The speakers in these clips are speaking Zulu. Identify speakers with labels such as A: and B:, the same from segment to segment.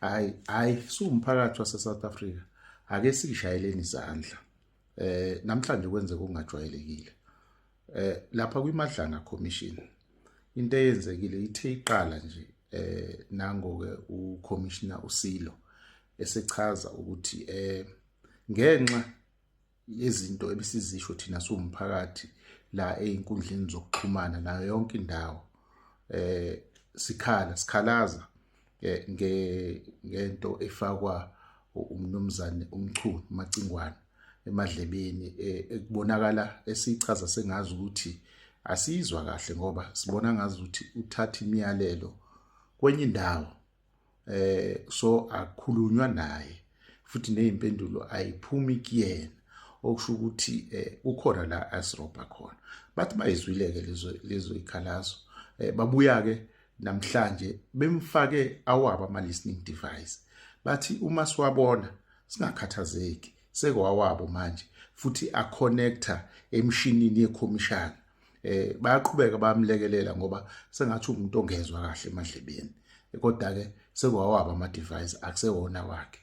A: Hayi hayi, siwumphakathi wase South Africa, ake sishayeleni izandla. Namhlanje kwenzeka okungajwayelekile. Lapha kwiMadlanga Commission, into eyenzekile ithe iqala nje, nango ke ucommissioner uSilo esechaza ukuthi ngenxa yezinto ebesizisho thina siwumphakathi la ezinkundleni zokuxhumana nayo yonke indawo, sikhala sikhalaza ngento efakwa umnumzane uMchunu Macingwane emadlebeni, ekubonakala esichaza sengazi ukuthi asizwa kahle, ngoba sibona ngazi ukuthi uthatha imiyalelo kwenye indawo, so akukhulunywa naye futhi nezimpendulo ayiphumi kuyena, okusho ukuthi ukhona la asirobha khona. Bathi bayizwile-ke lezo ikhalazo, babuya ke namhlanje bemfake awabo ama-listening device. Bathi uma siwabona singakhathazeki, sekwawabo manje futhi aconnecta emshinini yekhomishana. Bayaqhubeka bayamlekelela ngoba sengathi umuntu ongezwa kahle emadlebeni, kodwa ke sekwawabo ama device, akusewona wakhe.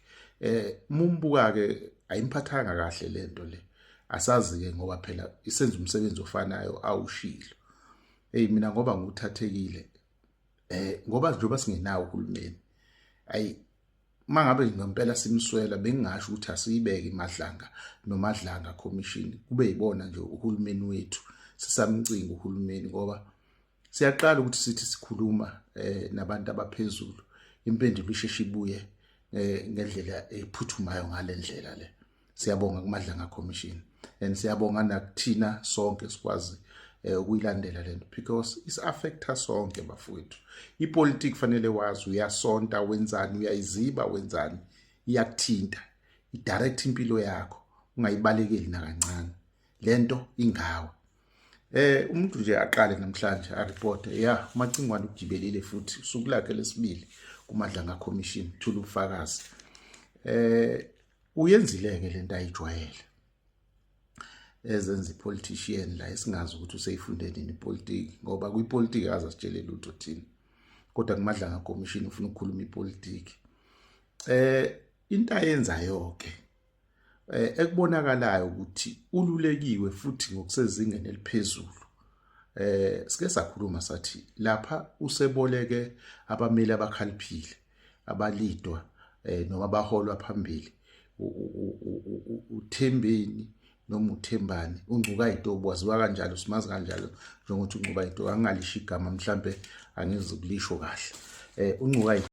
A: Mumbuka ke ayimphathanga kahle lento le, asazi ke ngoba phela isenza umsebenzi ofanayo awushilo. Hey, mina ngoba nguthathekile, ngoba njengoba singenawo uhulumeni, ayi mangabe ngempela simswela, bengingasho ukuthi asiyibeke iMadlanga noMadlanga Commission kube yibona nje uhulumeni wethu. Sisamcinga uhulumeni ngoba siyaqala ukuthi sithi sikhuluma nabantu abaphezulu, impendulo isheshe ibuye ngendlela ephuthumayo ngalendlela le. Siyabonga kuMadlanga Commission and siyabonga nakuthina sonke sikwazi ukuyilandela lento because is affecta sonke, bafowethu. Ipolitiki kufanele wazi uyasonta wenzani, uyayiziba wenzani, iyakuthinta, idirect impilo yakho, ungayibalekeli nakancane lento ingawe. Umuntu nje aqale namhlanje a report ya uMacingwane ugibelile futhi usuku lakhe lesibili kuMadlanga Commission, thula ubufakazi. Uyenzile-ke lento ayijwayele ezenza ipolitician la, esingazi ukuthi useyifunde nini ipolitiki, ngoba kwipolitiki akaze asitshele lutho thina, kodwa kuMadlanga Commission ufuna ukukhuluma ipolitiki. Into ayenzayo ke ekubonakalayo ukuthi ululekiwe futhi ngokusezingeni eliphezulu, sike sakhuluma sathi lapha useboleke abameli abakhaliphile abalidwa noma baholwa phambili uThembeni noma uThembani uNgcukayitobi, waziwa kanjalo, simazi kanjalo njengokuthi uNgcukayitobi. Angingalisho igama, mhlambe angizukulisho kahle, uNgcukaitobi.